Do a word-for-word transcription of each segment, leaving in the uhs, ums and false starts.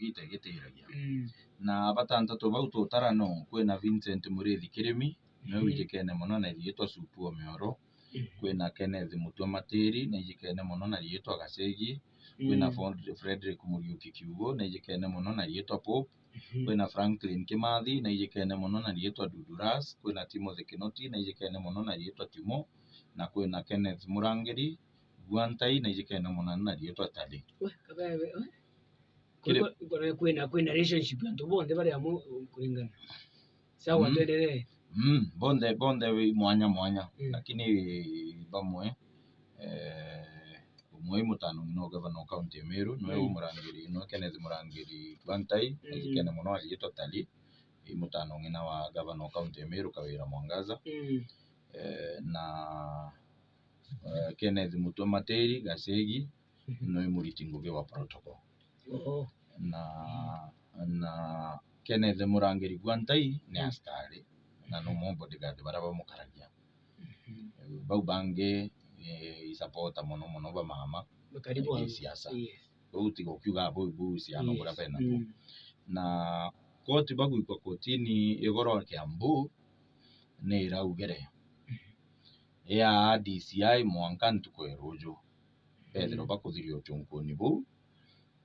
ite gitiragia. Mm. Na batantatu bau tutara no, kwina Vincent Muriithi Kirimi, niwe Mm. wijikene mono na riitwa Supu Omioro, Mm. kwina Kenneth Mutua Matiri, na ijikene mono na riitwa Gacegi, kwina Mm. Ford-, Frederick Muriuki Kiugo, na ijikene mono na riitwa Pope, Mhm. kwina Franklin Kimathi, na ijikene mono na riitwa Dudu Ras, kwina Timothy Kinoti, na ijikene mono na riitwa Timo, na kwina Kenneth Murangiri, Gwantai, na ijikene mono na riitwa Tali. We, kabae we, we. Kiri- Kwina, kwina, kwina relationship ya antu bonthe bari amwe kuringana. Sawa, Mm. twendelee. Mm, bonthe, bonthe wi mwanya mwanya. Mm. Lakini bamwe, eh, umwe i mutano ng'ina wa gavana wa kaunti ya Meru, niwe Mm. u Murangiri, niwe Kenneth Murangiri Gwantai, Mm. ijikene mono ariitwa Tali, i mutano ng'ina wa gavana wa kaunti ya Meru, Kawira Mwangaza. Mm. Eh, na, eh, Kenneth Mutua Matiri Gacegi, Mhm. niwe muriti ngugi wa protocol. Oo. Na, na Kenneth Murangiri Gwantai ni Mm. askari, na no mo bodyguard baria bamukaragia. Mhm. Bau bangi, eh, i supporter mono mono ba mama, Bakari eh, bwao. Siasa. Yes. Bau tiga ukiuga bau, bau ciano Yes. buria bena bo. Mm. Na koti bagwikwa kotini igoro Kiambu ni iraugire Mhm. ya D C I mwanka ntuku ya ruju. Bethirwa Mm. bakuthiria uchunkuni buu,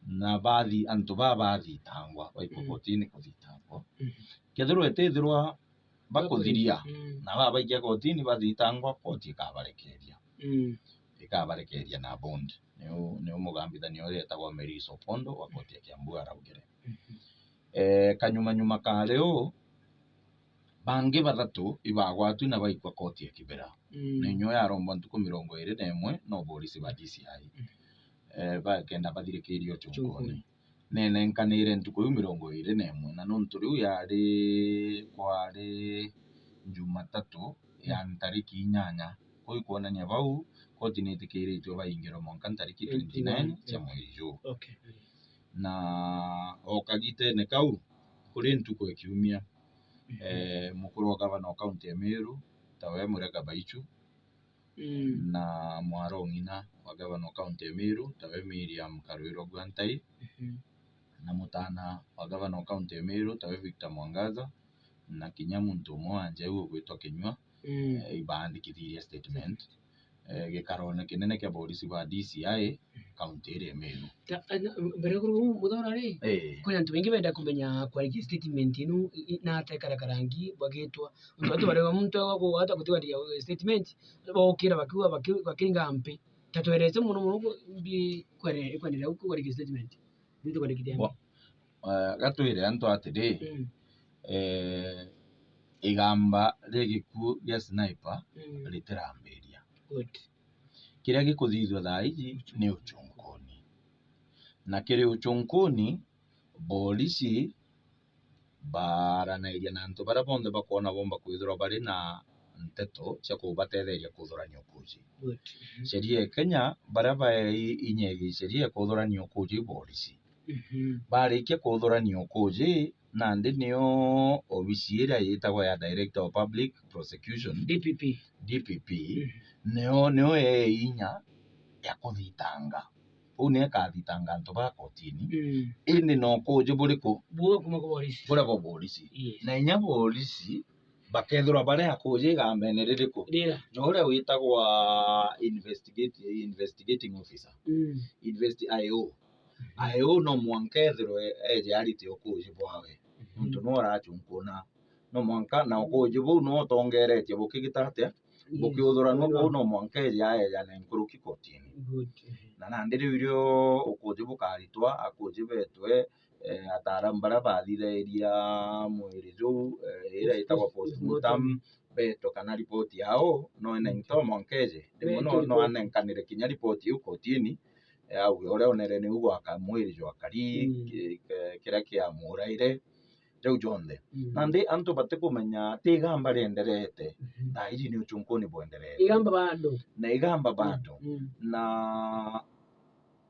na bathi-, antu baa bathitangwa, baikwa Mm. kotini kuthitangwa. Mm. Kethirwa itithirwa bakuthiria, Mm. na babaikia kotini bathitangwa, koti ikabarekeria. Mm. Ikabarekeria na bond. Niu, niu mugambithania uria etagwa Melissa Opondo wa koti ya Kiambu araugire. Mhm. Eh, kanyuma nyuma kari uu, bangi bathatu ibagwatwi na baikwa koti ya Kibera. Mm. Na inyo yarombwa ntuku mirongo iri na imwe no borisi ba D C I. Mm. Eh, bakenda bathirikirie uchunkuni. Uchunkuni. Nenenkanire ntuku iu mirongo iri na imwe, na nontu riu yari, kwari Jumatatu ya Mm. ntariki inyanya. Kwou ikwonania bau, koti nitikiritie baingirwe mwanka ntariki twenty nine cia mweri juu. Okay. Na o kagitene kau, kuri ntuku ya kiumia, Mhm. eh, mukuru wa gavana wa kaunti ya Meru, tawe Murega Baichu, Mm. na mwaro ng'ina wa gavana wa kaunti ya Meru, tawe Miriam Karwirwa Gwantai, Mhm. na mutana wa gavana wa kaunti ya Meru, tawe Victor Mwangaza, na kinya muntu umwe wa njau ugwitwa Kinyua, Mm. eh, ibaandikithirie statement, eh, gikarone kinene kia borisi ba D C I, kaunti iria ya Meru. Ta, a, na, mbere kuru muthora ri, Eh. Kwina antu baingi benda kumenya kwarikia statement inu, i, i, na atekara karangi bagitwa. Untu antu barega muntu agwa kugwata guti kwarikia statement, bokira bakiuga baki-, bakiringa mpi. Ta twerete mono mono ku-, mbi kwere-, kwenderea ku-, kwarikia statement. Mbi tukwarikia mbi. Bo-, eh, gatwire antu atiri, Mm. eh, igamba ria gikuu gia Sniper Mm. ritirambiria. Good. Kiria gikuthithua thaa iji ni uchunkuni. Na kiri uchunkuni, borisi baranairia na antu baria bonthe bakwona bomba kwithirwa bari na nteto cia kubatetheria kuthurania ukuji. Good. Mhm. Sheria ya Kenya, baria baei inya igi sheria ya kuthurania ukuji i borisi. Mhm. Barikia kuthurania ukuji, nandi nio obisi iria yitagwa ya Director of Public Prosecution, D P P. D P P, Mhm. nio, nio yee inya ya kuthitanga. Uu nio ikathitanga antu ba kotini. Mm. Indi no ukuji buriku? Buria kuma kwa borisi. Buria bwa borisi. Yes. Na inya borisi bakethirwa bari akuji igambene ririku? Rira. No uria witagwa investigate-, investigating officer. Mm. Investi-, I O. Mhm. I O no mwanka ethirwe eje arite ukuji bwawe. Mhm. Nontu no arachunkuna. No mwanka, na ukuji buu no utongeretie bukigita atia? Yes. Bukiuthuranua kuu no mwanka eje aejane nkuruki kotini. Good. Na nandi riu irio ukuji bukaritwa, akuji betwe, eh, ataaramu baria bathithairia mwiri juu, eh, iria itagwa postmortem, betwe kana ripoti yao no ene-, to mwanka eje. Rimwe no, no anenkanire kinya ripoti iu kotini, eh, auge uria onere niu gwaka mwiri jwakari, Mm. ki-, ki-, kiria kiamuraire, jau jonthe. Mm. Nandi antu batikumenya ti igamba rienderete, Mhm. thaa iji ni uchunkuni bwenderete. Igamba bado. Na igamba bado. Mm. Na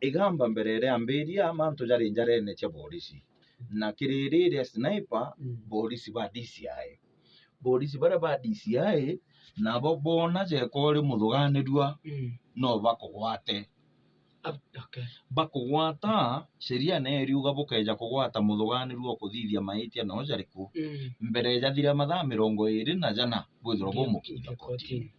igamba mbere riambiria, mantu jari njarene cia borisi. Na kiri riria Sniper, Mm. borisi ba D C I. Borisi baria ba D C I, nabo boona jeka uri muthuganirua, Mm. no bakugwate. Ab-, okay. Bakugwata, sheria nayo iriuga bukeja kugwata muthuganirua ukuthithia maitia no jariku, Mm. mbere jathira mathaa mirongo iri na jana bwithirwa Ndio, bumukinyithia ndio, kotini. Kotini.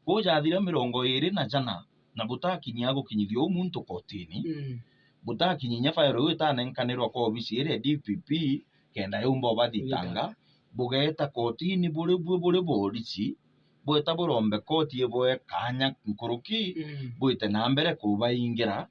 Kwou jathira mirongo iri na jana, na butakinyia gukinyithia uu muntu kotini, Mm. butakinyia fairo iu itanenkanirwa kwa obisi iria D P P, kenda yumba ubathitanga, Kuthitanga. bugeeta kotini buri bui buri borisi, bweta burombe koti ibwe kanya nkuruki, Mm. bwite na mbere kubaingira,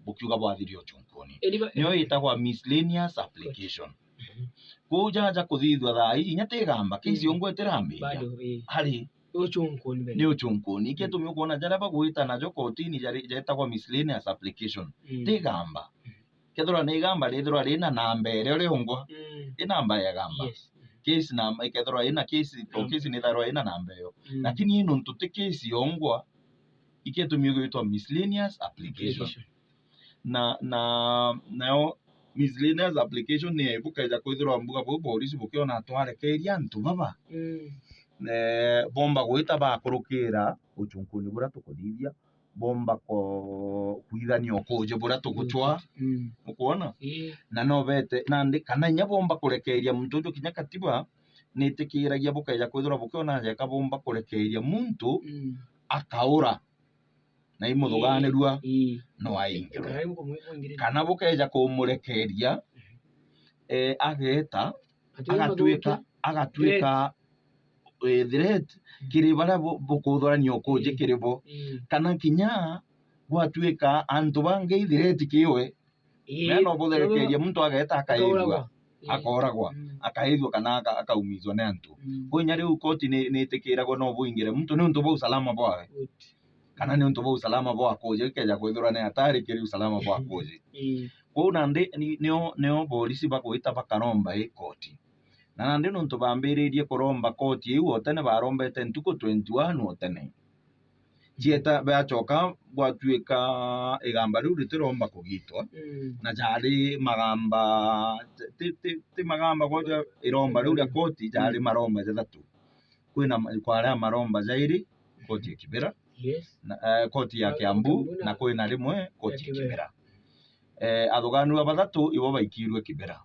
bukiuga bwathiria uchunkuni. Eri ba- Niyo itagwa miscellaneous application. Mhm. Kwou jaja kuthithua thaa ii, inya tigamba, kesi Mm. yongwa itirambiria. Bado, ii. Ari, Uchunkuni bado. Ni uchunkuni. Ikio Mm. itumi ukwona jaria bagwita najo kotini jari-, jetagwa miscellaneous application. Mm. Tigamba. Mm. Kethirwa ni igamba rithirwa rina namba iria riongwa, Mm. i namba ya igamba. Yes. Case namba ikethirwa ina case, to Namba. Case nitharwa ina namba iyo. Mm. Lakini i nontu ti case yongwa, ikio itumi igwitwa miscellaneous application. Application. Na, na, nayo miscellaneous application ni bukeja kwithirwa mbuga buu borisi bukiona twarekeria antu baba. Mm. Eh, bomba gwita bakurukira uchunkuni buria tukuthithia, bomba ko-, kwithania ukuji buria tugucwa. Mm. Ukwona? Ii. Na no bete, nandi, kana inya bomba kurekeria muntu uju kinya katiba nitikiragia bukeja kwithirwa bukiona jeka bomba kurekeria muntu Mm. akaura. Na imuthuganirua Ii. no aingirwe. Kana ibu kumwi-, mwingirire. Kana bukeja kumurekeria, Mhm. eh, ageta, Ati agatuika, mathuki. Agatuika, eh, threat, Mm. kiri baria bu-, bukuthurania ukuji Ii. kiri bo. Ii. Kana kinya gwatuika antu bangi i threat kiwe. Ii. Mena ubutherekeria muntu ageta akaithua, Akauragwa. Ii. Akoragwa, Mm. akaithua kana aka-, akaumizwa ni antu. Mm. Kwinya riu koti ni, nitikiragwa no buingire muntu niuntu bwa usalama bwawe. Good. Kana niuntu bwa usalama bwa akuji, ikeja kwithirwa ni hatari kiri usalama bwa akuji. Ii. Kwou nandi ni, nio, nio borisi bagwita bakaromba i koti. Na nandi niuntu bambiririe kuromba koti iu o tene, barombete ntuku twenty-one o tene. Cieta, bacoka gwatuika igamba riu ritiromba kugitwa, Mm. na jari magamba, ti, ti, ti magamba gwaja iromba riu ria koti, jari Mm. maromba jathatu. Kwina ma-, kwari maromba jairi, koti ya Kibera, Yes. na, eh, koti ya Kiambu, Kiambu na na kwina rimwe koti ya Kibera. Kibera. Eh, athuganirua bathatu ibo baikirue Kibera.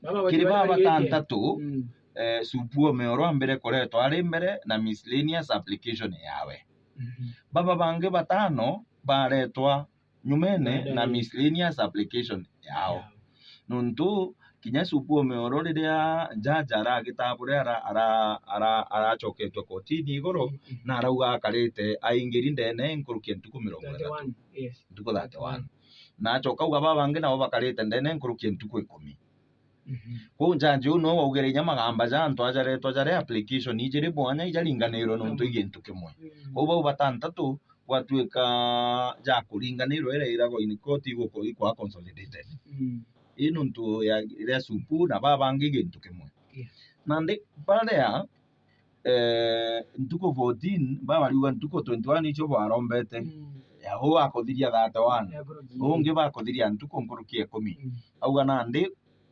Baba Kiri baba bari batanthatu, Mm. eh, Supu Omeoro ambire kuretwa ari mbere na miscellaneous application yawe. Mhm. Baba bangi batano baretwa nyumene Baadaye. na miscellaneous application yao. Yao. Nontu kinya Supu Omeoro riria jaja aragitaa buria ara-, ara-, ara-, aracoketwe kotini iguru, Mm, mm. na arauga akarite aingiri ndene nkuruki ya ntuku mirongo ithatu. Thirty-one, yes. Ntuku thirty-one. Na acoka auga baba bangi nabo bakarite ndene nkuruki ya ntuku ikumi. Mhm. Kwou jaji uu niwe waugire inya magamba ja antu ajaretwa jari application ijiri mwanya ijaringanirwe nontu Mm. i gintu kimwe. Mm. Kwou bau batantatu gwatuika ja kuringanirwa iria iragwa in court iguko-, ikwa consolidated. Mm. Ii nontu ya iria Supu na baba bangi gintu kimwe. Yes. Nandi baria, eh, ntuku fourteen, baba riuga ntuku twenty-one icio bwarombete. Mm. Ya uu akuthiria thirty-one. Ya nkuruki. Ungi bakuthiria ntuku nkuruki ya ikumi. Mm. Auga nandi,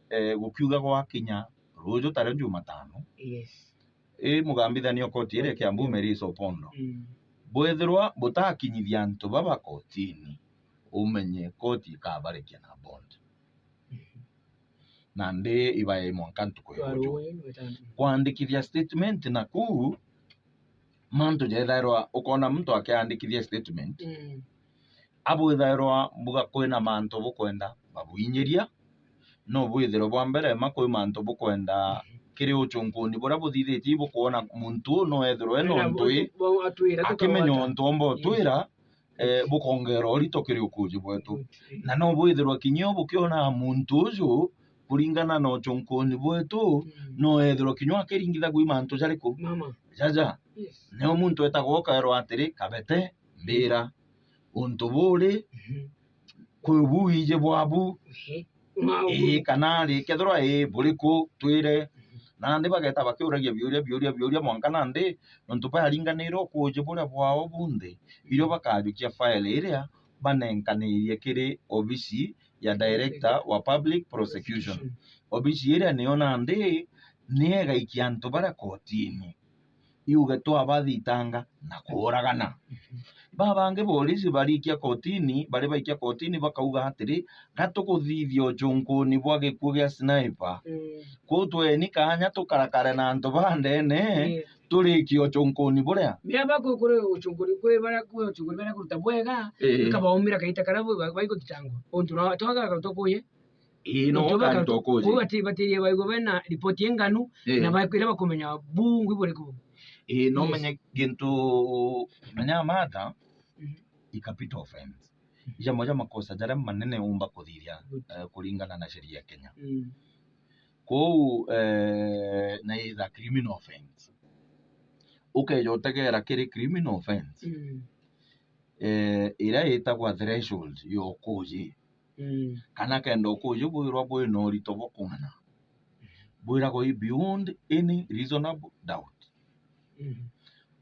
eh, gukiuga gwakinya ruju tario Jumatano. Yes. I mugambithania o koti iria Kiambu Melissa Opondo. Mm. Bwethirwa butakinyithia antu baba kotini, umenye koti ikabarikia na bond. Mhm. Nandi ibae mwanka ntuku ya ruju. Kwandikithia statement na kuu, mantu jethairwa ukona muntu akiandikithia statement. Mm. Abwithairwa mbuga kwina mantu bukwenda babwinyiria, no bwithirwe bwa mbere ma kwi mantu bukwenda Mhm. kiri uchunkuni buria buthithitie bukwona muntu uu no ethirwe ena Kwina untui, muntu bu-, atwira akimenya tukawata. Untu omba Yes. utwira, eh, Yes. bukongera urito kiri ukuji bwetu. Good. Na no bwithirwe kinya bukionaga muntu uju kuringana na uchunkuni bwetu, Mm. no ethirwe kinya akiringithagua i mantu jariku? Mama. Jaja. Yes. Nio muntu etagwa ukaerwa atiri, kabete, mbira, untu buri, Mhm. kwi bu iji bwabu? Mhm. Ii, kana ri, kethirwa ii, buriku, twire. Mhm. Na nandi bageta bakiuragia biuria, biuria, biuria, mwanka nandi, nontu baringanirwe ukuji buria bwao bunthe, irio bakajukia file iria banenkanirie kiri obisi ya director wa public prosecution. Prosecution. Obisi iria niyo nandi niyo igaikia antu baria kotini. iuge twabathitanga na kuuragana. Babangi borisi barikia kotini, bari baikia kotini bakauga atiri, "Ga tukuthithia uchunkuni bwa gikuu gia Sniper. Mm. Kuu tweni kanya tukarakare na antu ba ndene, Yes. turikie uchunkuni buria." Miaba ku-, kuri uchunkuni, kwi baria, kwi uchunkuni baria kuruta bwega, Ii. ikabaumira kaita karia bu-, ba-, baiguthitangwa. Untu no, twaga tukuye. Ii, no, Untu baka-, kantu ukuji. Kou bati-, batirie baigua bena ripoti inganu, Ii. na bakwira bakumenya bungu buriku. Ii, no Yes. menye gintu, menya Martha, Mhm. i capital offense. Mhm. Ija moja makosa jaria manene umba kuthithia, Good. eh, kuringana na sheria ya Kenya. Mm. Kou, eh, na itha criminal offense. Ukeja utegera kiri criminal offense. Mm. Eh, iria itagwa threshold ya ukuji. Mm. Kana kenda ukuji bwirwa bwina urito bwa kung'ana. Bwiragwa i beyond any reasonable doubt. Mm.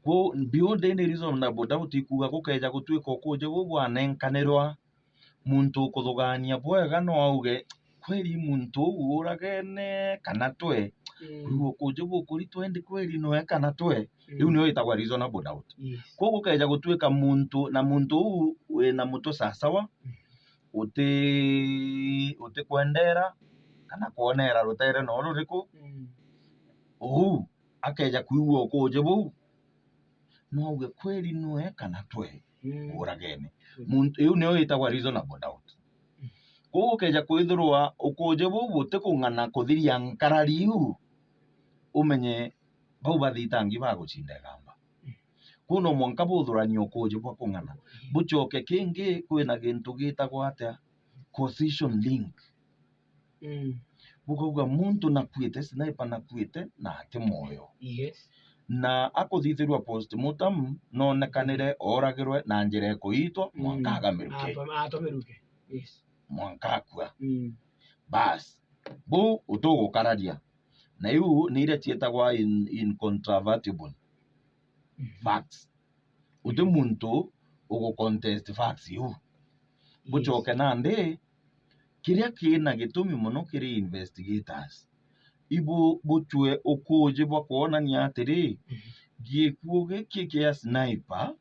Kwo beyond any reasonable doubt ikuuga gukeja gutuika ukuji buu bwanenkanirwa muntu ukuthugania bwega no auge, "Kweli muntu uu uragene kana twe?" Mm. Kwigua ukuji bukuritwa indi kweli nwe kana twe? Mm. Iu niyo itagwa reasonable doubt. Yes. Kwoguo ukeja gutuika muntu, na muntu uu wina mutu sasawa, Mm. uti-, utikwendera kana kwonera rutere no ruriku, Mm. uu akeja kwigua ukuji buu, no auge, "Kweli nwe kana twe Mm. uragene?" Mm. Muntu, iu niyo itagwa reasonable doubt. Mm. Kwoguo ukeja kwithirwa ukuji buu butikung'ana kuthiria nkarari iu, umenye bau bathitangi bagucinda igamba. Mm. Kuu no mwanka buthuranie ukuji bwa kung'ana. Mm. Bucoke kingi kwina gintu gitagwa atia? Causation link. Mm. Bukauga muntu nakuite, Sniper nakuite, na ati mwoyo. Yes. Na akuthithirua postmortem, nonekanire oragirwe na njira ikuitwa, mwanka Mm. agamiruke. Atome-, atomeruke. Yes. Mwanka akua. Mm. Bas, buu utugukararia. Na iu ni iria cietagwa in-, incontrovertible Mhm. facts. Uti muntu ugucontest facts iu. Yes. Bucoke nandi, kiria kina gitumi mono kiri investigators, ibu bucwe ukuji bwa kwonania atiri, Mhm. gikuo giki kia Sniper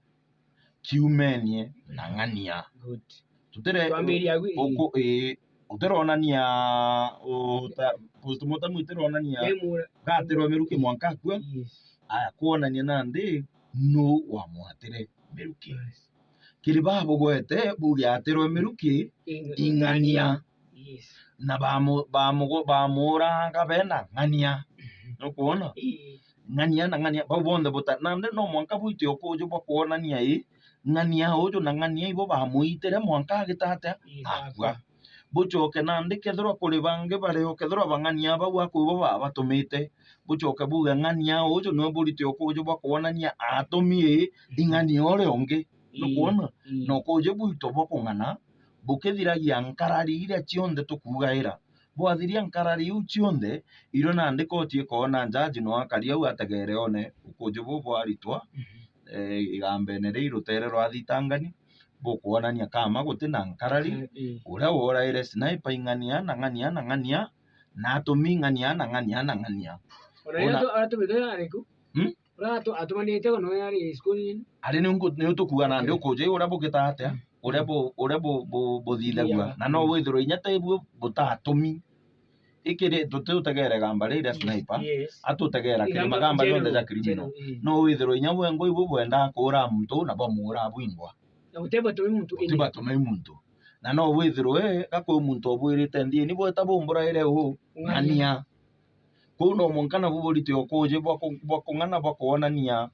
kiumenie na ng'ania. Good. Tutire Twambiria agu, ii. uku-, ii, utironania uta-, postmortem itironania Memura. gatirwe miruki mwanka akua. Yes. Aya, kwonania nandi nu wamwatire miruki. Yes. Kiri babugwete buge atirwe miruki Ing-, ing'ania. Yes. Na bamu-, bamu-, bamuraga bena ng'ania. Mhm. Nukwona? Ii. Ng'ania na ng'ania, bau bonthe buta-, nandi no mwanka bwite ukuju bwa kwonania ii, ng'ania uju na ng'ania ibo bamwitire mwanka agita atia? Ii, akua. Akua. Bucoke nandi kethirwa kuri bangi bario, kethirwa bang'ania bau akua ibo babatumite, bucoke buge ng'ania uju niwe burite ukuju bwa kwonania atumi ii, Mhm. ing'ania uria ungi. Ii, Nukwona? ii. Na ukuju bwito bwa kung'ana bukithiragia nkarari iria cionthe tukuugaira. Bwathiria nkarari iu cionthe, irio nandi koti ikoona njaji no akari au ategeere one ukuju buu bwaritwa, Mhm. eh, igambene riu rutere rwa thitangani, bukwonania kama guti na nkarari, Nkarari, ii. uria woraire Sniper ing'ania na ng'ania na ng'ania, na atumi ing'ania na ng'ania na ng'ania. Ona Ona atu-, atumirwe ari ku? Hmm? Uria atu-, atumanite ona we ari cukuru-ini. Ari ni ngu-, ni utukuga nandi Eh. ukuju uria bugita atia? Mm. Uria bu-, uria bu-, bu-, buthithagua. Thiaga. Na no Mm. withirwe inya ta ibue butatumi. Ikiri tutiutegere gamba riria Yes, Sniper, yes. atutegera kiri Igamba magamba jonthe general, ja criminal. General, ii. No withirwe inya bwengwa ibu bwendaa kuura muntu na bwamuura bwingwa. Na gutibatumi muntu ini. Gutibatumi muntu. Na no withirwe gakwi muntu obwirite nthiini bweta bumburaire uu, Ng'ania. ng'ania. Kuu no mwanka nabu burite ukuji bwa ku-, bwa kung'ana bwa kwonania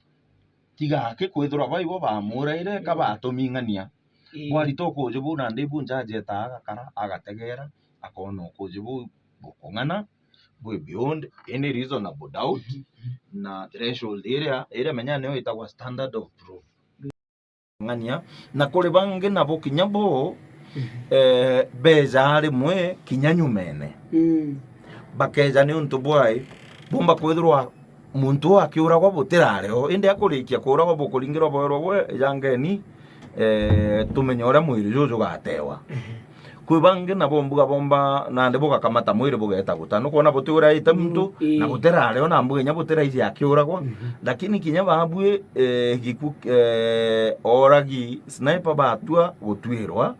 tiga aki kwithirwa baibo bamuraire ka Mm. batumi ng'ania. Ii. Bwarita ukuji buu nandi bu njaji etaa agakara, agategera, akoona ukuji buu bukung'ana, bwi beyond any reasonable doubt, Mhm. na threshold iria, iria menya niyo itagwa standard of proof. Ng'ania, na kuri bangi nabo kinya bo, Mhm. eh, bejaa rimwe kinya nyumene. Mm. Bakeja niuntu bwai, bumba kwithirwa muntu uu akiuragwa butirari o, indi akurikia kuuragwa bukuringirwa bwerwa bwe, jangeni, eh, tumenye uria mwiri juju jugatewa. Mhm. Kwi bangi nabo mbuga bomba nandi bugakamata mwiri bugeeta guta. Nukwona butiuraite muntu, ii. Na butirari ona mbuga inya butiraiji akiuragwa. Mhm. Lakini kinya babui, eh, giku, eh, oragi sniper batua gutuirwa,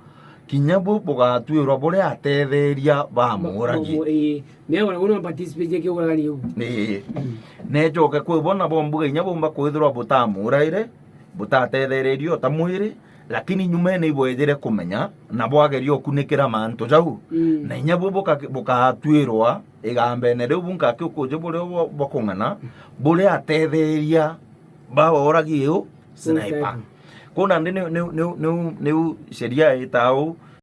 kinya bu bugatuirwa buria atetheria ba muuragi. Ba-, ba-, ii. Mea ona uno participate kiuragani u. Ii. Mm. Necoke kwi bo nabo mbuga inya bumba kwithirwa butamuuraire, butatethererie o ta mwiri, lakini nyumene ibwejire kumenya, na bwageria ukunikira mantu jau. Mm. Na inya bu buka-, bukatuirwa igambene riu bunkakiukuji buria bwa, bwa kung'ana, buria atetheria ba oragi u sniper. Sniper. Kuu nandi niu, niu, niu, niu, niu sheria itaa uu,